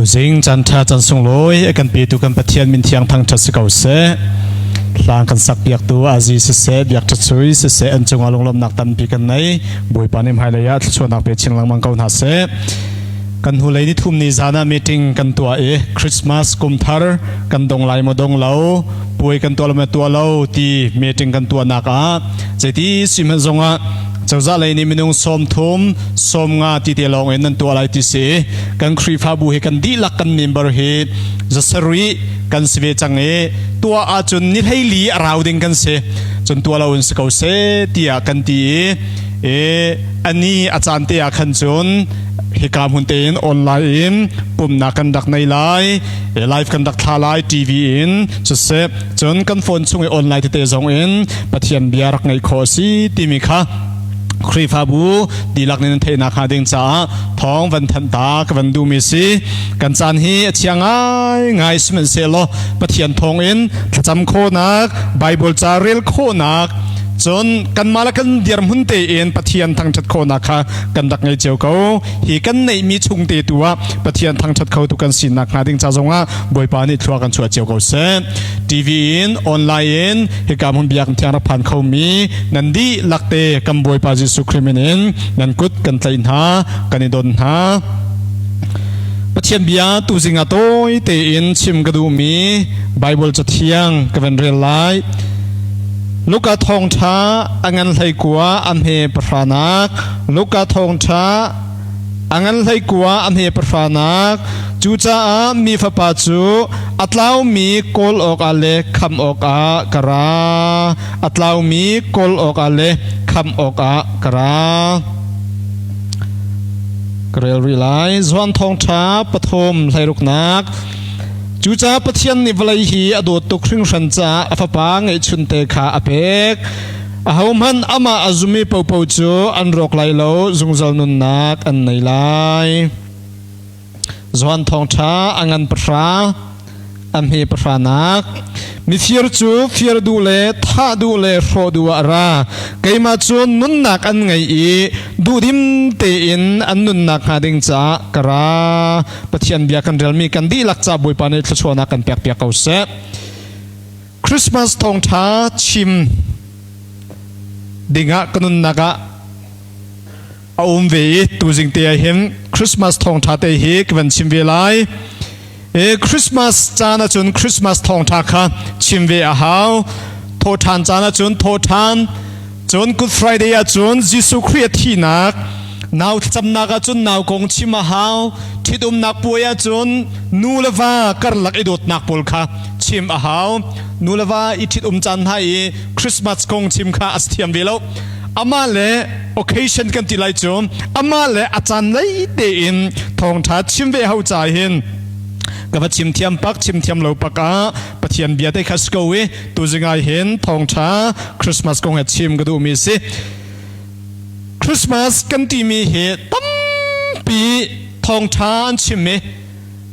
Tuzing caan ṭha caan sunglawi a kan petu kan Pathian min thiang thangṭhat si ko seh. Hlang kan sak piaktu Azi siseh, Biak Ṭha Sui siseh an cungah lunglawmhnak tampi kan nei. Bawipa nih hmailei ah thluachuahnak pe chin lengmang ko hna seh. Kan hnulei ni thum ni zan ah meeting kan tuah i Christmas kum thar kan dong lai maw dong lo, puai kan tuah lo maw tuah lo ti meeting kan tuahnak ah zeiti si hmanh zongah cozah lei nih minung 30 sawmnga ti te lawng in nan tuah lai ti si. Kan Khrihfabu hi kan dihlak kan member hi 700 kan si ve cang i tuah ahcun ni 14 a rau ding kan si. Cun tuah lo in si ko seh tiah kan ti i ani a caan te ah khan cun hika hmun tein online in pumnak kan rak nei lai, live kan rak thla lai TV in siseh, cun kan phone chung i online tete zong in Pathian bia rak ngaih khawh a si timi kha Khrihfabu dihlak nih nan theihnak hnga ding caah thawng van thanh ta ka van duhmi si. Kan caan hi a chia ngai ngai, sihmanhsehlaw Pathian thawng in thlacam khawhnak, Bible ca rel khawhnak, cun kanmah le kan dirhmun tein Pathian thangṭhat khawhnak kha kan rak ngei cio ko. Hi kan neihmi chung te tu ah Pathian thangṭhat khotu kan sinak hnga ding ca zongah Bawipa nih thlua kan chuah cio ko seh. TV in, online in hika hmun biakinn thiang rak phan khomi nan dihlak te kan Bawipa Jesuh Khrih min in nan kut kan tlaih hna, kan i don hna. Pathian bia tuzing ah tawi tein chim ka duhmi Bible cathiang ka van rel lai. Luka thawngṭha a ngan 19 a hme pahranak. Luka thawngṭha a ngan 19 a hme pahranak. Cucaah mi fapa cu a tlaumi kawl awkah le khamh awkah ka ra. A tlaumi kawl awkah le khamh awkah ka ra. Ka rel rih lai. Johan thawngṭha pathum hleiruknak. Cucaah Pathian nih vawlei hi a dawt tuk hringhran caah a fapa ngeihchunte kha a pek. Ahohmanh amah a zumi paohpaoh cu an rawk lai lo, zungzal nunnak an nei lai. Johan thawngṭha a ngan pahra, a hme pahranak. Mifir cu fir duh le thah duh le hrawh duh ah a ra. Keimah cu nunnak an ngei i duhdim tein an nunnak hnga ding caah ka ra. Pathian bia kan relmi kan dihlak ca Bawipa nih thluachuahnak kan pekpiak ko seh. Christmas thawngṭha chim dingah ka nunnak ah a um ve i tuzing te ah hin Christmas thawngṭha te hi ka van chim ve lai. E Christmas caan ahcun Christmas thawngṭha kha chim ve a hau. Thawhṭhan caan ahcun thawhṭhan, cun Good Friday ahcun Jesuh Khrih a thihnak, nau thlacamnak ahcun nau kong chim a hau, ṭhitumnak puai ahcun nu le va karlak i dawtnak pawl kha chim a hau. Nu le va i ṭhitum caan hna i Christmas kong chim kha a si thiam ve lo. Amah le occasion kan ti lai cu amah le a caan lei tein thawngṭha chim ve hau ca hin ka va chim thiam pak chim thiam lo pak ah Pathian bia te kha si ko i tuzing ai hin thawngṭha Christmas kong he chim ka duhmi si. Christmas kan timi hi tampi thawngṭha an chim i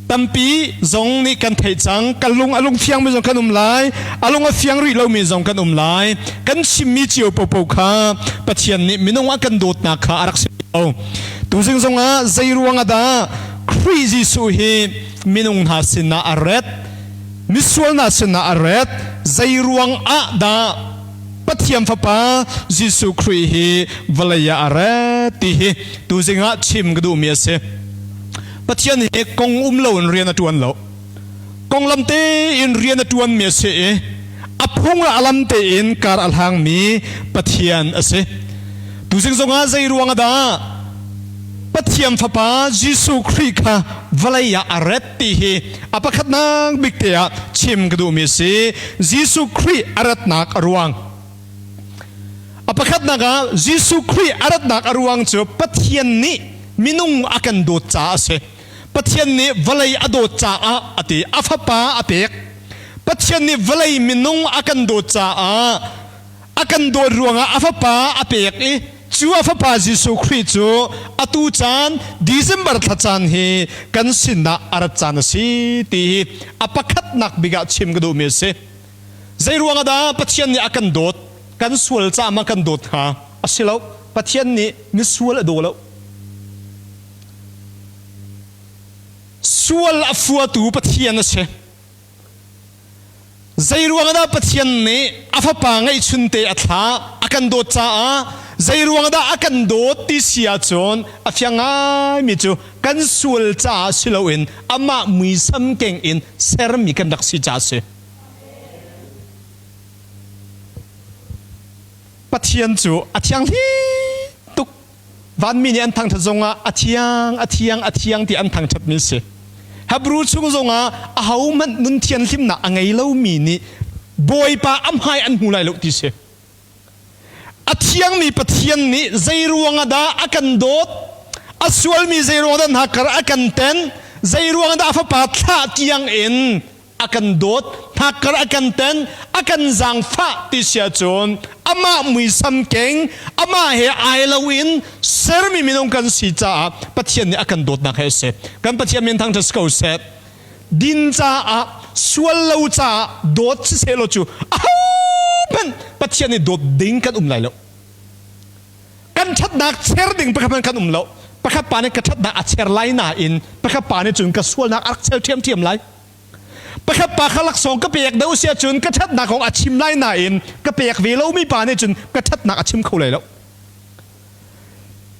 tampi zong nih kan theih cang. Kan lung a lung fiang mi zong kan um lai, a lung a fiang rih lomi zong kan um lai. Kan chimmi cio popo kha Pathian nih minung a kan dawtnak kha a rak si lo. Tuzing zong ah zei ruang ah dah Khrih Jesuh hi minung hna sinah a ret, misual hna sinah a ret, zei ruang ah dah Pathian Fapa Jesuh Khrih hi vawlei ah a ret ti hi tuzing ah chim ka duhmi a si. Pathian hi kong um lo in rian a ṭuan lo. Konglam tein rian a ṭuanmi a si i a phung le a lam tein kar a hlangmi Pathian a si. Tuzing zongah zei ruang ah dah Pathian Fapa Jesuh Khrih kha vawlei ah a ret ti hi a pakhatnak bik te ah chim ka duhmi a si. Jesuh Khrih a ratnak a ruang. A pakhatnak ah Jesuh Khrih a ratnak a ruang cu Pathian nih minung a kan dawt caah a si. Pathian nih vawlei a dawt caah a ti. A fapa a pek. Pathian nih vawlei minung a kan dawt caah a kan dawt ruangah a fapa a pek i cu a fapa Jesuh Khrih cu atu caan December thla caan hi kan sinah a rat caan a si ti hi a pakhatnak bik ah chim ka duhmi a si. Zei ruangah dah Pathian nih a kan dawt? Kan sual caah ma kan dawt hnga? A si lo. Pathian nih misual a daw lo. Sual a fuatu Pathian a si. Zeiruang dah Pathian nih a fapa ngeihchunte a thlah, a kan dawt caah zeiruang dah a kan dawt ti si ahcun a fiang ngaimi cu kan sual caah si loin amah muisam keng in sermi kan rak si caah a si. Pathian cu a thianghlim tuk. Vanmi nih an thangṭhat zongah a thiang, a thiang, a thiang ti an thangṭhatmi a si. Hebrew chung zongah ahohmanh nun thianhlimnak a ngei lomi nih Bawipa a hmai an hmu lai lo ti si. A thiangmi Pathian nih zeiruang ah dah a kan dawt? A sualmi zeiruang dah hna kar a kan ten? Zeiruang dah a fapa thlah tiang in a kan dawt, hnakkar a kan ten, a kan zaangfah ti si ahcun amah muisam keng, amah he ai loin sermi minung kan si caah Pathian nih a kan dawtnak he a si. Kan Pathian min thangṭhat si ko seh. Din caah, sual lo caah dawt siseh law cu ahohmanh Pathian nih dawt ding kan um lai lo. Kan ṭhatnak cher ding pakhat hmanh kan um lo. Pakhat pa nih ka ṭhatnak a cher lai nain pakhat pa nih cun ka sualnak a rak chel ṭhiamṭhiam lai. Pakhat pa kha laksawng ka pek deuh si ahcun ka ṭhatnak kong a chim lai nain ka pek ve lomi pa nih cun ka ṭhatnak a chim kho lai lo.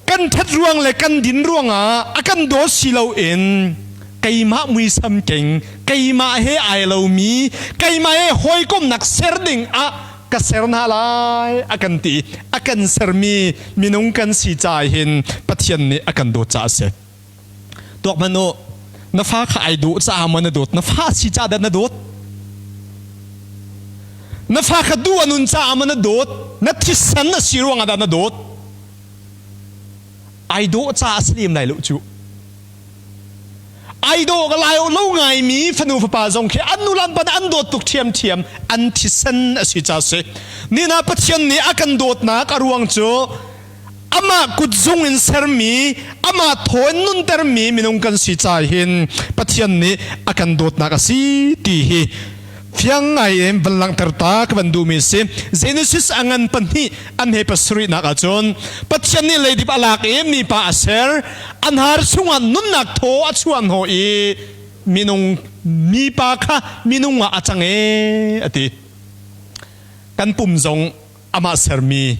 Kan ṭhat ruang le kan din ruangah a kan dawt si loin keimah muisam keng, keimah he ai lomi, keimah he hawikomhnak ser ding ah ka ser hna lai a kan ti. A kan sermi minung kan si caah hin Pathian nih a kan dawt caah a si. Tuak hmanh u, na fa kha ai dawh caah maw na dawt? Na fa si caah dah na dawt? Na fa kha duh a nun caah maw na dawt? Na thisen a si ruangah dah na dawt? Ai dawh caah a si lem lai lo cu. Ai dawh ka lai lo ngaimi fanu fapa zong khi an nu lampan an dawt tuk ṭhiamṭhiam an thisen a si ca si. Nina Pathian nih a kan dawtnak a ruang cu amah kutzung in sermi amah thaw in nuntermi minung kan si ca hin Pathian nih a kan dawtnak a si ti hi fiang ngai in van langhter ta ka van duhmi si. Genesis a ngan pahnih an he pasarihnak ahcun Pathian nih leidip a lak i mipa a ser an har chungah nunnak thaw a chuah hnawh i minung mipa kha minung ah a cang e a ti. Kan pum zong amah sermi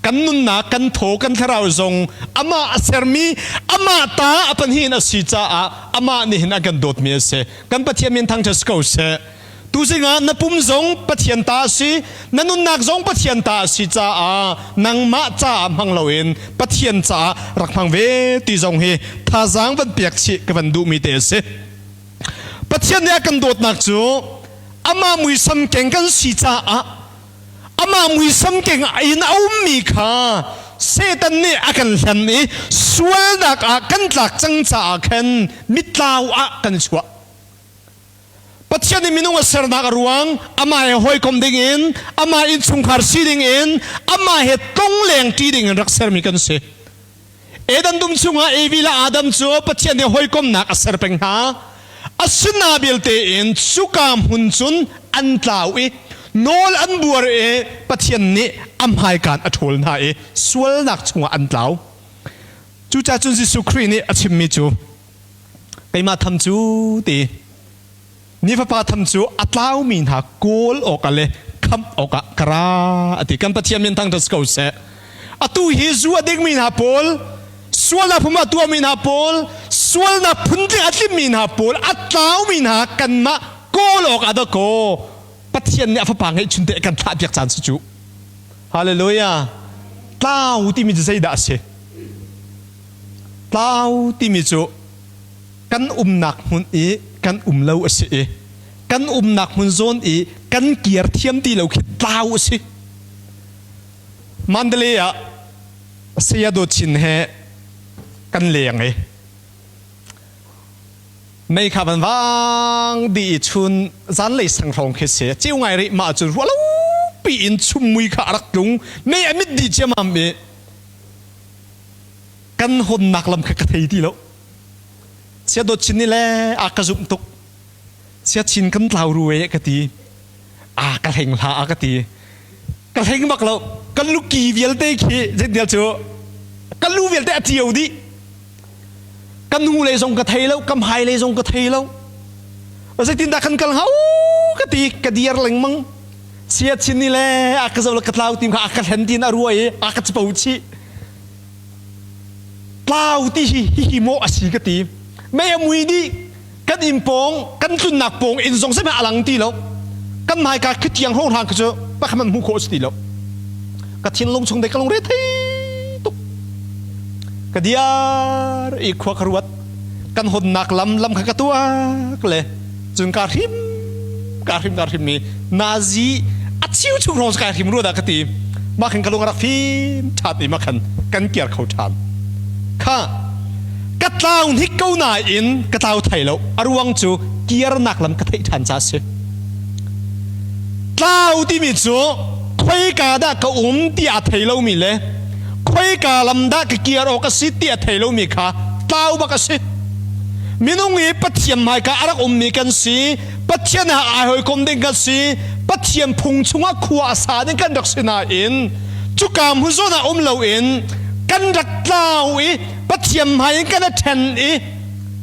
kan nunnak kan thaw kan thlarau zong amah a sermi amah ta a pahnih in a si caah amah nih hin a kan dawtmi a si. Kan Pathian min thangṭhat si ko seh. Tuzing ah na pum zong Pathian ta a si, na nunnak zong Pathian ta a si caah nangmah caah hmang loin Pathian caah rak hmang ve ti zong hi thazaang van pek chih ka van duhmi te a si. Pathian nih a kan dawtnak cu amah muisam keng kan si caah amah muisam keng in a ummi kha Satan nih a kan hlen i sualnak ah kan tlak cang caah khan mitlau ah kan chuah. Pathian nih minung a sernak a ruang amah he hawikom ding in amah innchungkhar si ding in amah he tlongleng ṭi ding in rak sermi kan si. Eden dum chungah Evi le Adam cu Pathian nih hawikomnak a ser peng hna. Asina belte in cuka hmun cun an tlau i nawl an buar i Pathian nih a hmaikaan a ṭhawl hna i sualnak chungah an tlau. Cucaah cun Jesuh Khrih nih a chimmi cu keimah tham cu ti Ni Fapa tham cu a tlaumi hna kawl awkah le khamh awkah ka ra a ti. Kan Pathian min thangṭhat si ko seh. Atu hi zu a dingmi hna pawl, sualnak phun a tuahmi hna pawl, sualnak phuntling a tlimmi hna pawl, a tlaumi hna kanmah kawl awkah dah kaw Pathian nih a Fapa ngeihchun te kan thlahpiak caan si cu. Hallelujah. Tlau timi cu zeidah a si? Tlau timi cu kan umnak hmun i kan um lo a si i kan umnak hmun zawn i kan kir thiam ti lo khi tlau a si. Mandalay ah Saya Dawt Chin he kan leng i mei kha van vang di i chun zanlei sang hrawng khi si ceu ngai rih mah cu ruah lo pi in chum mui kha a rak tlung mei a mit dih ciamam i kan honnak lam kha ka thei ti lo. Chia dawt chin nih le a ka zumh tuk. Chia chin kan tlau ru e ka ti. A ka hleng hla a ka ti. Ka hleng bak lo. Kan luki vialte khi zeitintial cu kan lu vialte a ṭio dih. Ka hnu lei zong ka thei lo, ka hmai lei zong ka thei lo. Zeitindah kan kal hnga ka ti, ka dir lengmang. Sia chin ni le a ka zo le ka tlau tim kha a ka hlen tin a rua i a ka capo chih. Tlau ti hi hihi maw a si ka ti. Mei a mui dih kan inn pawng kan tlunnak pawng inn zong zeihmanh a lang ti lo. Kan hmaika khi tiang hrawng hlang khi cu pakhat hmanh hmuh khawh a si ti lo. Ka thinlung chung te ka lungre thei tuk. Ka diar i khua ka ruat. Kan honnak lam lam kha ka tuak le cun kaa hrim kaa hrim kaa hrim i nazi a chiu chung hrawng kaa hrim rua dah ka ti mah khan ka lung a rak fim ṭhan i mah khan kan kiar kho ṭhan kha ka tlau hnik ko nain ka tlau thai lo a ruang cu kiarnak lam ka theih ṭhan ca si tlau timi cu khoika dah ka um ti a thei lomi le khoika lam dah ka kiar awk a si ti a thei lomi kha tlau bak a si. Minung i Pathian hmaika a rak ummi kan si, Pathian he ai hawikom ding kan si, Pathian phung chungah khua a sa ding kan rak si nain cuka hmun zawn ah um loin kan rak tlau i Pathian hmai in kan i ṭhen i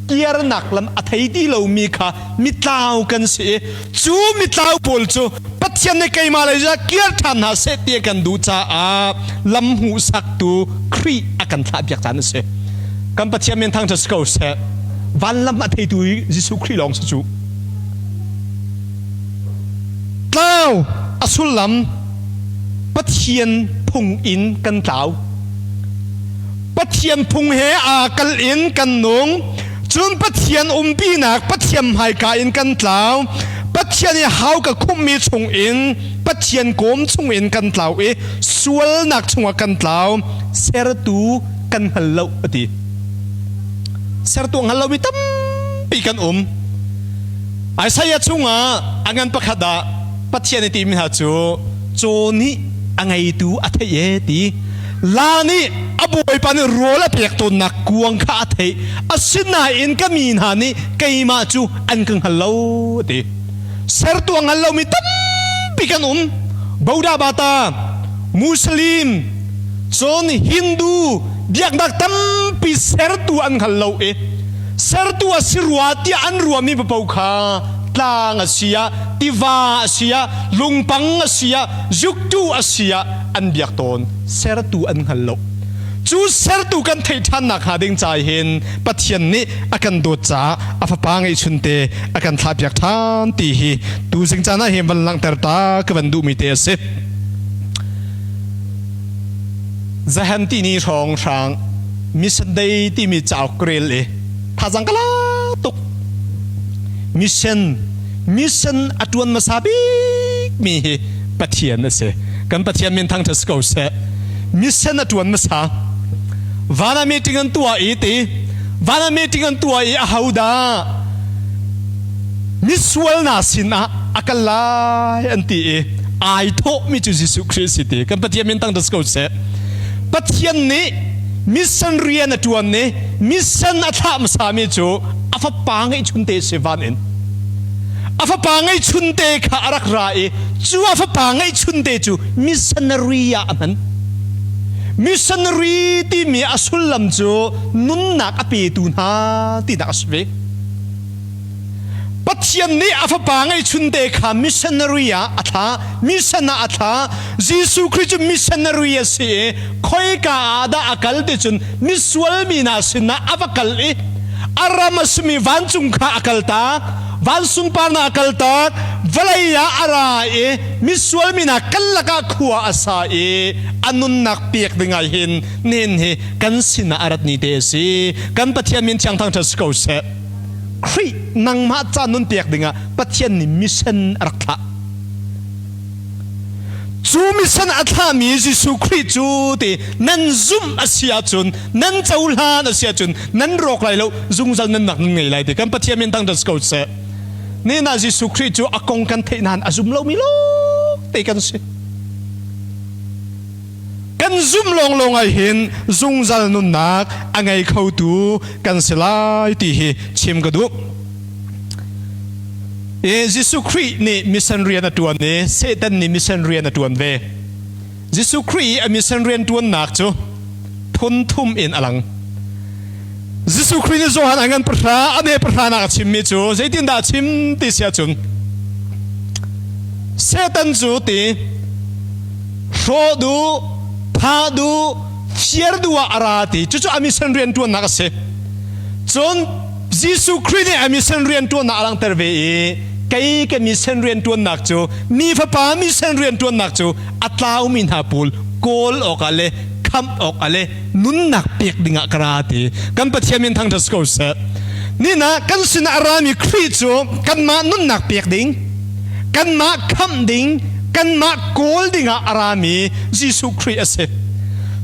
kiarnak lam a thei ti lomi kha mitlau kan si i cu mitlau pawl cu Pathian nih keimah lei ah kir ṭhan hna seh ti a kan duh caah lam hmuhsaktu Khrih a kan thlahpiak caan a si. Kan Pathian min thangṭhat si ko seh. Van lam a theitu Jesuh Khrih lawng si cu. Tlau a sullam Pathian phung in kan tlau. Pathian phung he aa kal in kan nung. Cun Pathian umpinak Pathian hmaika in kan tlau. Pathian i hau ka khumhmi chung in Pathian kawm chung in kan tlau i sualnak chungah kan tlau. Sertu kan hngal lo a ti. Sertu a hngal lomi tampi kan um. Isaiah chungah a ngan pakhat ah Pathian i timi hna cu caw nih a ngeitu a theih e ti. La nih a bawipa nih rawl a pek tawnnak kuang kha a theih. Asinain ka mi hna nih keimah cu an ka hngal lo a ti. Sertu a hngal lomi tampi kan um. Boda Bata, Muslim, cun Hindu biaknak tampi sertu an hngal lo i sertu a si rua tiah an ruahmi paoh kha tlang a si ah tiva a si ah lungpang a si ah zuktu a si ah an biak tawn sertu an hngal lo cu sertu kan theih ṭhan nak hnga ding ca hin Pathian nih a kan dawt caah a fapa ngeihchunte a kan thlahpiak ṭhan ti hi tuzing caan ah hin van langhter ta ka van duhmi te a si. Zahan tini hrawng hrang mission day timi cauk ka rel i thazang ka la tuk. Mission mission a ṭuan hmasa bik mi hi Pathian a si. Kan Pathian min thangṭhat si ko seh. Mission a ṭuan hmasa. Van ah meeting an tuah i ti van ah meeting an tuah i ahodah misual hna sinah a kal lai an ti i ai thawhmi cu Jesuh Khrih a si ti kan Pathian min tang ko seh. Pathian nih mission rian a ṭuan i mission a thlah hmasami cu a fapa ngeihchun te si van in a fapa ngeihchun te kha a rak ra i cu a fapa ngeihchun te cu missionary ah a hman. Missionary timi a sullam cu nunnak a petu hna tinak a si ve. Pathian nih a fapa ngeihchunte kha missionary ah a thlah, mission ah a thlah. Jesuh Khrih cu missionary a si i khoika ah dah a kal ti cun misual mi hna sinah a va kal i a ram a simi vancung kha a kal tak, van sunparnak a kal tak, vawlei ah a ra i misual mi hna kan lakah khua a sa i a nunnak pek dingah hin nihin hi kan sinah a rat ni te a si. Kan Pathian min thiang thangṭhat si ko seh. Khrih nangmah ca nun pek dingah Pathian nih mission a rak thlah. Cu mission a thlahmi Jesuh Khrih cu ti nan zumh a si ahcun nan cohlan a si ahcun nan rawk lai lo zungzal nunnak nan ngei lai ti kan Pathian min thangṭhat si ko seh. Nihin ah Jesuh Khrih cu a kong kan theih nain a zum lomi lawngte kan si. Kan zumh lawnglawng ah hin zungzal nunnak a ngei khotu kan si lai ti hi chim ka duh. E, Jesuh Khrih nih mission rian a ṭuan i Satan nih mission rian a ṭuan ve. Jesuh Khrih i a mission rian ṭuannak cu phun thum in a lang. Jesuh Khrih nih Johan a ngan pahra a ne pahra nak a chimmi cu zeitindah a chim ti si ahcun Satan cu ti hrawh duh thah duh fiar duh ah a ra ti cucu a mission rianṭuannak a si. Cun Jesuh Khrih nih a mission rianṭuannak a langhter ve i kei ka mission rianṭuannak cu mi fapa mission rianṭuannak cu a tlaumi hna pawl kawl awkah le khamh awkah le nunnak pek dingah ka ra ti. Kan Pathian min thangṭhat si ko seh. Nina kan sinah a rami Khrih cu kanmah nunnak pek ding, kanmah khamh ding, kanmah kawl dingah a rami Jesuh Khrih a si.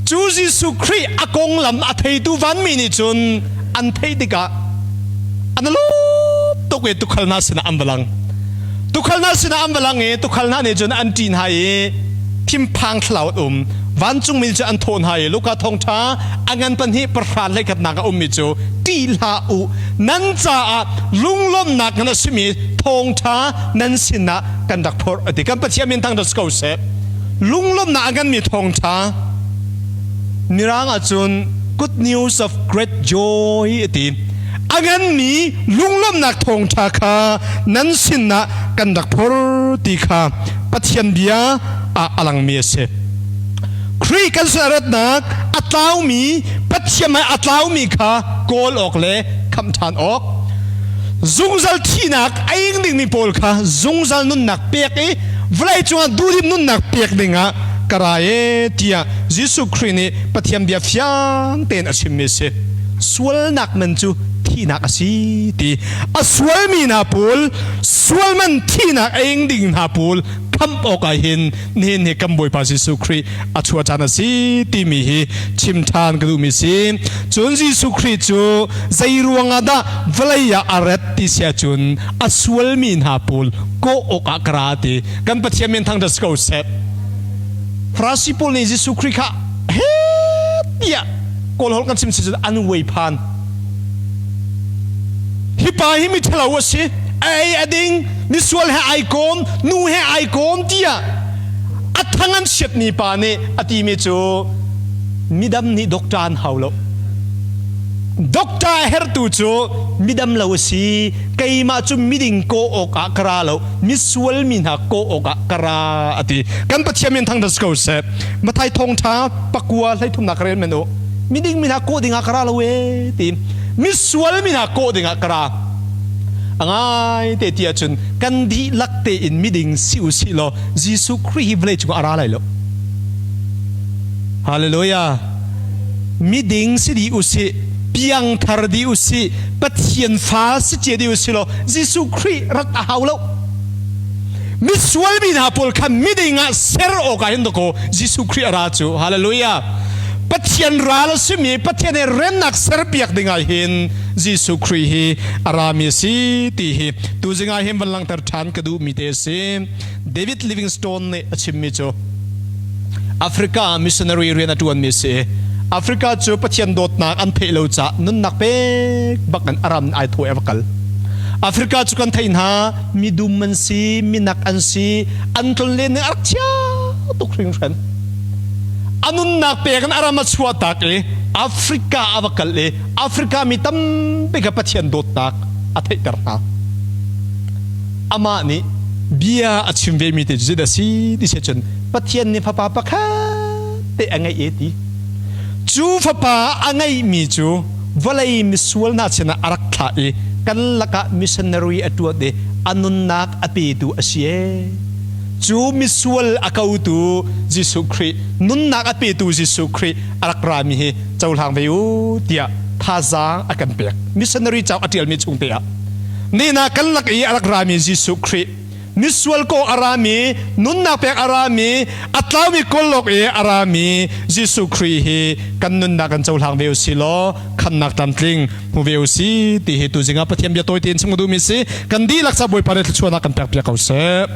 Cu Jesuh Khrih a konglam a theitu vanmi nih cun an theih tikah an lawm tuk i tukhal hna sinah an va lang. Tukhal hna sinah an va lang i tukhal hna nih cun an ṭih hna i thinphang thlau an um. Vancungmi cu an thawh hna i Luka thawngṭha a ngan pahnih pahra hleikhatnak a ummi cu ṭih hlah u nan caah lunglawmhnak ngan a simi thawngṭha nan sinah kan rak phorh a ti. Kan Pathian min thangṭhat si ko seh. Lunglawmhnak a nganmi thawngṭha Mirang ahcun good news of great joy a ti. A nganmi lunglawmhnak thawngṭha kha nan sinah kan rak phor ti kha Pathian bia ah a langmi a si. Khrih kan ratnak a tlaumi Pathian hmai a tlaumi kha kawl awk le khamh ṭhan awk zungzal thihnak a ing dingmi pawl kha zungzal nunnak pek i vawlei cungah duhdim nunnak pek dingah ka ra e tiah Jesuh Khrih nih Pathian bia fiang tein a chimmi a si. Sualnak man cu thihnak a si ti a sualmi hna pawl sual man thihnak a ing ding hna pawl khamh awkah hin nihin hi kan Bawipa Jesuh Khrih a chuah caan a si timi hi chim ṭhan ka duhmi si. Cun Jesuh Khrih cu zei ruangah dah vawlei ah a rat ti si ahcun a sualmi hna pawl kawh awkah ka ra ti. Kan Pathian min thangṭhat si ko seh. Farasi pawl nih Jesuh Khrih kha het tiah Kawl holh kan chim si cun an uai phan. Hi pa hi miṭhalo a si, a ei a ding, misual he ai kawm, nu he ai kawm tiah a thang an chiatmi pa nih a timi cu midam nih doctor an hau lo. Doctor a hertu cu midam lo a si, keimah cu miding kawh awkah ka ra lo, misual mi hna kawh awkah ka ra a ti. Kan Pathian min thangṭhat si ko seh. Mathai thawngṭha pakua hleithumnak rel men u. Miding mi hna kawh dingah ka ra lo ee ti. Misual mi hna kawh dingah ka ra. A ngai te ti ahcun kan dihlak tein miding si u sih law Jesuh Khrih hi vawlei cungah a ra lai lo. Hallelujah. Miding si dih u sih, piangthar dih u sih, Pathian fa si cia dih u sih law Jesuh Khrih rat a hau lo. Misual mi hna pawl kha miding ah ser awkah hin dakaw Jesuh Khrih a ra cu. Hallelujah. Pathian ral a simi Pathian he remnak serpiak dingah hin Jesuh Khrih hi a rami a si ti hi tuzing ah hin van langhter ṭhan ka duhmi te a si. David Livingstone nih a chimmi cu Africa ah missionary rian a ṭuanmi a si. Africa cu Pathian dawtnak an theih lo caah nunnak pek bak in a ram ai thaw i a va kal. Africa cu kan theih hna midum an si, minak an si, an tlonlen ning a rak chia tuk hringhran. A nunnak pek in a ram a chuah tak i Africa a va kal i Africa mi tampi kha Pathian dawtnak a theihter hna. Amah nih bia a chim vemi te cu zeidah a si ti si cun Pathian nih fapa pakhat te a ngeih e ti. Cu fapa a ngeihmi cu vawlei misual hna sinah a rak thlah i kan lakah missionary a ṭuan i a nunnak a petu a si ee. Cu misual a kotu Jesuh Khrih, nunnak a petu Jesuh Khrih a rak rami hi cohlang ve u tiah thazaang a kan pek. Missionary cauk a ṭialmi chung te ah. Nina kan lak i a rak rami Jesuh Khrih, misual ko a rami, nunnak pek a rami, a tlaumi kawlawk i a rami Jesuh Khrih hi kan nunnak kan cohlang ve u si law khamnak tlamtling hmu ve u si ti hi tuzing ah Pathian bia tawi tein chim ka duhmi si. Kan dihlak ca Bawipa nih thluachuahnak kan pek piak ko seh.